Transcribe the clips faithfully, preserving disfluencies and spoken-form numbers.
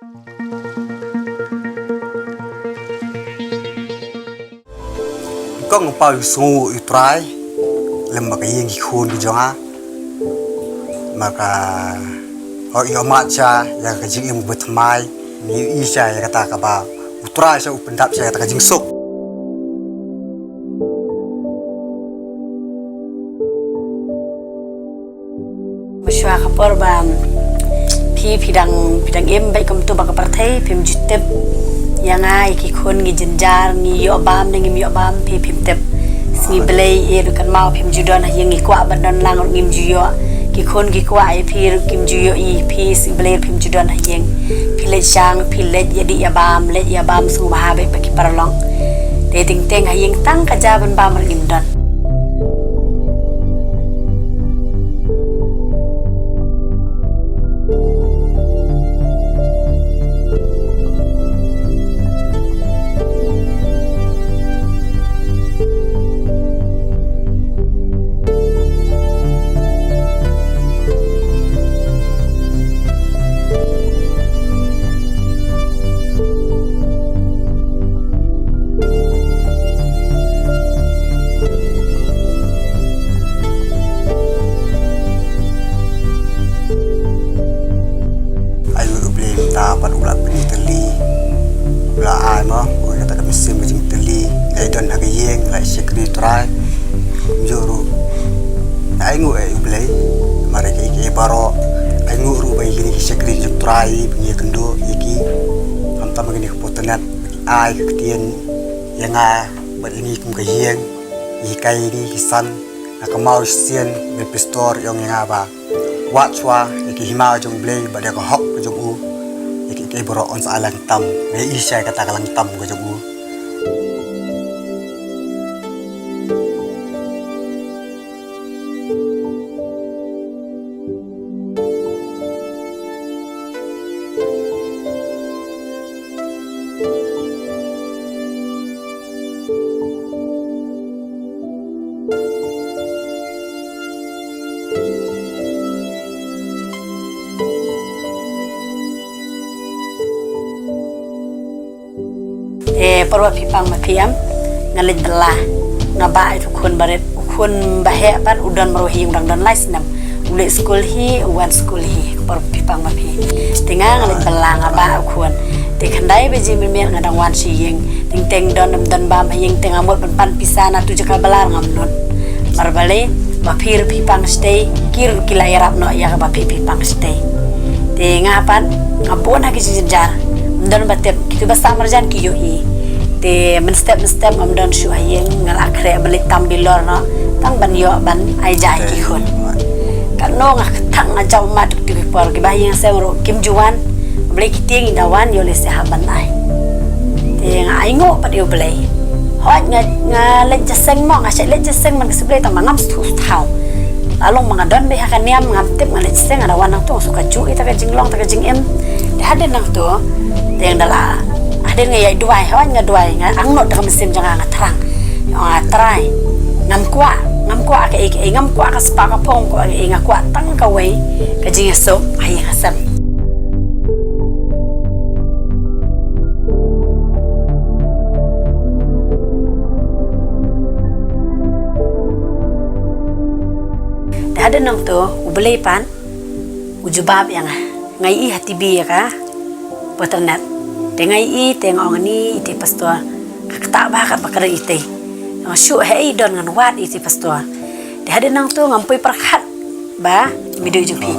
Kong pau yu sngew yu trai lem ba ka ïing ki khun ki jong nga. Ma ka ho yu ma cha ïa ka jingim ba thymmai. Ngi ïohi sha ïa kata kaba u trai sha u pyndap sha ïa kata ka jingsuk. Ba shuwa ka por ba phi phi dang phi dang im bad kumtu ba ka pyrthei phim ju tip. Ïa nga ïa ki khun ngi jynjar ngi ïoh bam ne ngim ïoh bam phi phim tip. Sngi Blei ïa du kan mau phim ju don ha ïing ngi kwah ban don lang ngim ju ïoh. Ki khun ki kwah ïa phi ruh kim ju ïoh ïa phi sngi Blei phim ju don ha ïing. Phi leit shang phi leit ïa dih ïa bam leit ïa bam sngewbha bad ba ki paralok. Te teng teng ha ïing tang ka ja ban bam ruh ngim don. Ai ngut U Blei mynta pat u la pyniteli. U la ai mo, u la kata ka mynsiem ka jingteli. Ai don ha ka ïing, la shakri trai. Juru. Ai ngut ai U Blei. Mare ka ïing baroh. Ai ngut ruh ba ïing ki shakri jong trai, ba ngi kynduh ïa ki. Khamtam ïa ki ka potanet, ai ka ktien ïa nga, bad ïa ngi kum ka ïing, ïa ka ïing ki san, nga ka mau sien, me pastor ïong ïa nga ba. Wat shuwa ïa ki hima jong U Blei bad ïa ka hok jong u, ïa ki, ki baroh yn sa ai lang tam, nga ïohi sha ïa kata ka lang tam ka jong u. Te por ba phi pang ma phi em, nga leit bylla. Nga bah ïa u khun barit, u khun ba heh pat u don marwei hi u dang don lai snem. U leit skul hi, u wan skul hi, por ba phi pang ma phi. Te nga nga leit bylla nga bah u khun. Te khyndai baje mynmiet nga dang wan sha ïing. Teng teng don ym don bam ha ïing te nga mut ban pan pisa na tu jaka bylla ngam nud. Mar balei ba phi ruh phi pang shatei, ki ruh ki la ïarap noh ïa kaba phi phi pang shatei. Te nga pat nga bun ha ki jingjynjar. Ym don ba tip, kito ba sah marjan ki ïohi. Te mynstep mynstep ngam don shuh ha ïing, nga la khreh ba leit tam bilor noh tang ban ïoh ban ai ja ïa ki khun. Katno nga kthang nga jaw mat duk duk ki por kiba ha ïing sem ruh kim ju wan. Blei ki tieng i da wan ïoh lehse hap ban ai. Te nga ai nguh pat ïa U Blei. Hooid nga, nga leit jingïaseng mo, nga shait leit jingïaseng man ka shu Blei tang ma ngam sngewthuh sngewthaw. La long ma nga don beit ha ka niam ngam tip nga leit jingïaseng, nga da wan nangtu nga shu ka juh ïa ta ka jinglong ta ka jingim. Te hadien nangtu te nga da la, hadien nga ïai duwai, hooid nga duwai, nga angnud da ka mynsiem jong nga, nga thrang. Nga Trai, ngam kwah, ngam kwah kaei kaei, ngam kwah ka spah ka phew, ngam kwah kaei, nga kwah tang kawei ka jingïasuk ha ïing ha sem. Te hadien nangtu U Blei pat u jubab ïa nga. Nga ïohi ha T V ïa ka potanet. Te nga ïohi te nga ong, ani iti pastor, ka ktah bha katba ka rit iti. Nga shu heh, i don ngan wad iti pastor. Te hadien nangtu ngam poi pyrkhat ba i meiduh jong phi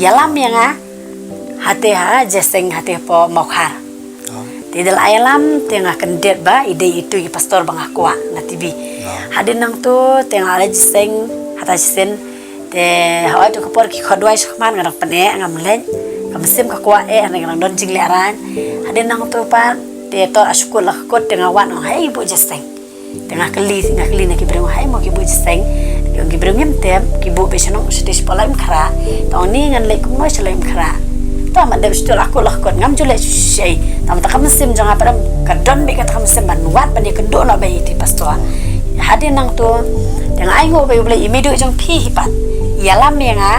ïalam ïa nga hate ha jingïaseng hate hapoh Mawkhar. Te da la ïalam te nga kyndit ba i dei itu i pastor ba nga kwah na T V. Hadien nangtu te nga la leit jingïaseng hata shisien. Te hooid tu ka por ki khot duwai shakhmat nga dang pyneh, ngam leit. Ka mynsiem ka kwah eh, nga dang don jinglehrain. Hadien nangtu pat te to la shu kut la ka kut te nga wan ong, hei buh jingïaseng. Te nga kylli, nga kylli na ki briew, hei mo ki buh jingïaseng? Ki ong ki briew, ngim tip, ki buh beit sha nong shatei shapoh Laitumkhrah. Te ong, ni ngan leit kumno sha Laitumkhrah? To mat dep shatei la kut la ka kut, ngam ju leit shuh shuh. Tang mynta ka mynsiem jong nga pat ka don beit kata ka mynsiem ban wad ban ïakynduh noh beit ïa iti pastor. Hadien nangtu te nga ai nguh beit ïa U Blei, i meiduh jong phi hi pat ïalam ïa nga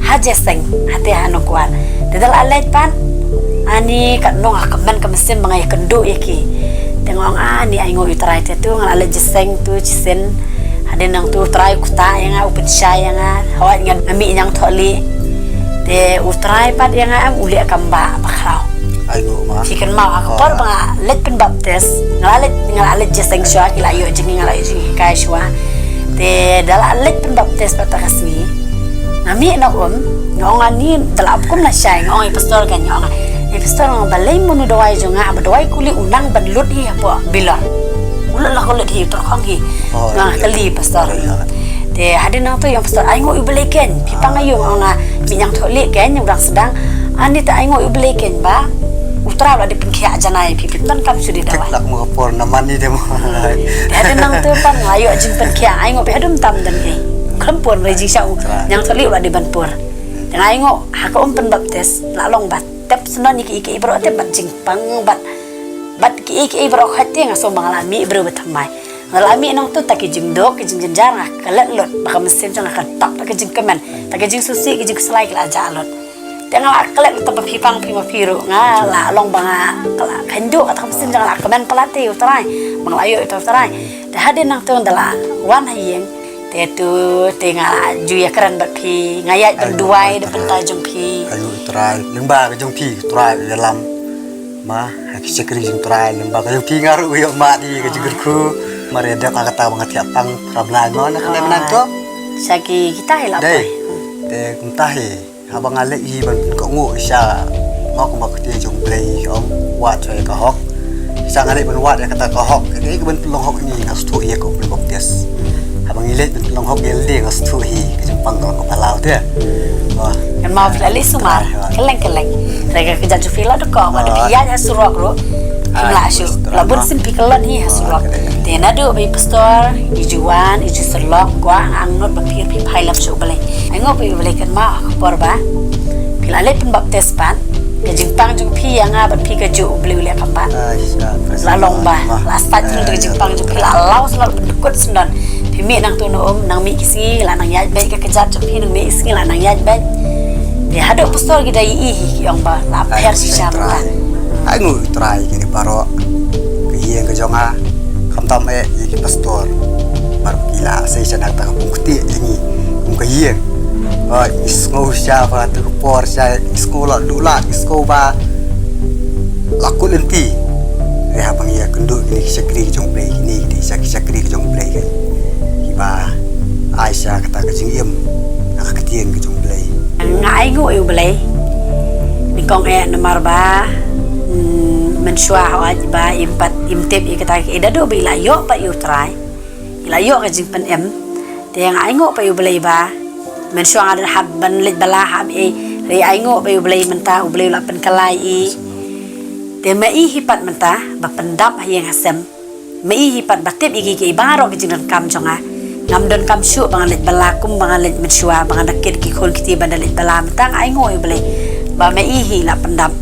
ha jingïaseng hate ha Nongkwar. Te da la leit pat Ani kat nong ha kmen ka mynsiem ba nga ïa kynduh ïa ki. Te nga ong ani ai nguh ïa u Trai te tu nga la leit jingïaseng tu shisien. Hadien nangtu u Trai u ktah ïa nga, u pynshai ïa nga. Hawai nga mih ñiangthohlieh. Te u Trai pat ïa nga em u leh kam ba ba khraw. Ai nguh ma. Ki kynmaw ha ka por ba nga leit pynbaptis. Nga la leit nga la leit jingïaseng shuwa ki la ïoh jinghikai shuwa. Te da la leit pynbaptis pat ta ka sngi. Nga mih na um, nga ong ani da la kum la shai, nga ong i pastor kan, nga ong i pastor, nga balei munu dawai jong nga, ba dawai kuli u nang ban lut hi hapoh bilor. U lut la ko lut hi, u tyrkhong hi. Nga kali pastor. Te hadien nangtu ïa u pastor, ai nguh ïa u Blei ken, phi pang aïu, nga ong nga mih ñiangthohlieh ken, u dang sdang. Ani te ai nguh ïa u Blei ken ba u Trai la dei pynkhiah janai phi, phi pan kam shu dei dawai. Lak mo por na mani de mo. Te hadien nangtu pan nga ïoh jingpynkhiah, ai nguh phi hadum tam dang hi. Khlem pun re jingsha u ñiangthohlieh u la dei ban pur. Te nga ai nguh ha ka um pynbaptis la long ba tep syndon ïa ki ki baroh tep bad jingpang bad bad ki ki baroh khat te nga sngewbha nga la mih briew ba thymmai. Nga la mih nangtu ta ki jingduk ki jingjynjar nga klet lut ba ka mynsiem jong nga ka tap ta ki jingkmen ta ki jingsngewsih ki jingkhuslai ki la jah lut. Te nga la klet lut ta ba phi pang phi ma phi ruh nga la long ba nga ka la kynduh ka ta ka mynsiem jong nga la kmen palat te ïa u Trai ba nga la ïoh ïa u Trai. Te hadien nangtu da la wan ha ïing. Te tu te nga ju ïa kren bad phi nga ïaid ban duwai da bynta jong phi. Ai u Trai lyngba ka jong phi u Trai u ïalam. Ma ha ki shakri jong u Trai lyngba ka jong phi nga ruh u ïoh mad ïa ka jingkyrkhu. Ma re dep ha kata ba nga thiah pang phra blai ma na kane mynta to. Sha ki kita hi la poi. Te kumta hi. Haba nga leit hi ban pynkohnguh sha nga kumba ka ktien jong Blei ong wad sha ka hok. Sha nga leit ban wad ïa kata ka hok, ka dei ka ban pynlong hok ni nga sngewthuh ïa ka Blei baptis. Haba ngi leit ban pynlong hok ïa lade nga sngewthuh hi ka jingpang ka long ka palaw te. Wah. Kan ma phi la leit sumar, keleng keleng. Rega ka jaju phi la doko, ma da phi ïa surok ruh. Kim la shu la bun sim phi ka lon hi ha surok. Te naduh ba i pastor i ju wan i ju surlok kwah angnud ba phi phi phai lap shu Blei. Ai nguh phi Blei kan ma ka por ba phi la leit pynbaptis pat ka jingpang jong phi ïa nga bad phi ka ju Blei u leh kam pat. La long ba la start phi ka jingpang jong phi la law sa la pyndukut syndon. Phi mih nangtu na um nang mih ki sngi la nang ïaid beit ka kjat jong phi nang mih ki sngi la nang ïaid beit. Te haduh pastor ki da i i hi ki ong ba la pher shisha mynta. Ai nguh Trai kine baroh ka ïing ka jong nga khamtam eh ïa ki pastor. Baroh ki la sei sha na kata ka pung ktieh ïa ngi kum ka ïing. Ba i sngew sha ba tu ka por sha i sngew la duh la i sngew ba la kut lynti. Re ha ba ngi ïa kynduh kine ki shakri ki jong Blei kine ki dei sha ki shakri ki jong Blei ki ba ai sha kata ka jingim na ka ktien ka jong Blei. Nga ai nguh ïa u Blei. Ni kong eh namar ba mm, mynshuwa hawai ba im pat im tip ïa kata ka i da duh ba i la ïoh pat ïa u Trai. I la ïoh ka jingpynim. Te nga ai nguh pat ïa u Blei ba mynshuwa nga da hap ban leit bala hap i. Re ai nguh pat ïa u Blei mynta u Blei u la pynkylla i. Te ma i hi pat mynta ba pyndap ha ïing ha sem. Ma i hi pat ba tip ïa ki ki baroh ki jingdonkam jong nga. Ngam donkam shuh ba nga leit bala kum ba nga leit mynshuwa ba nga da kit ki khun kti ba da leit bala mynta nga ai nguh ïa u Blei. Ba ma i hi la pyndap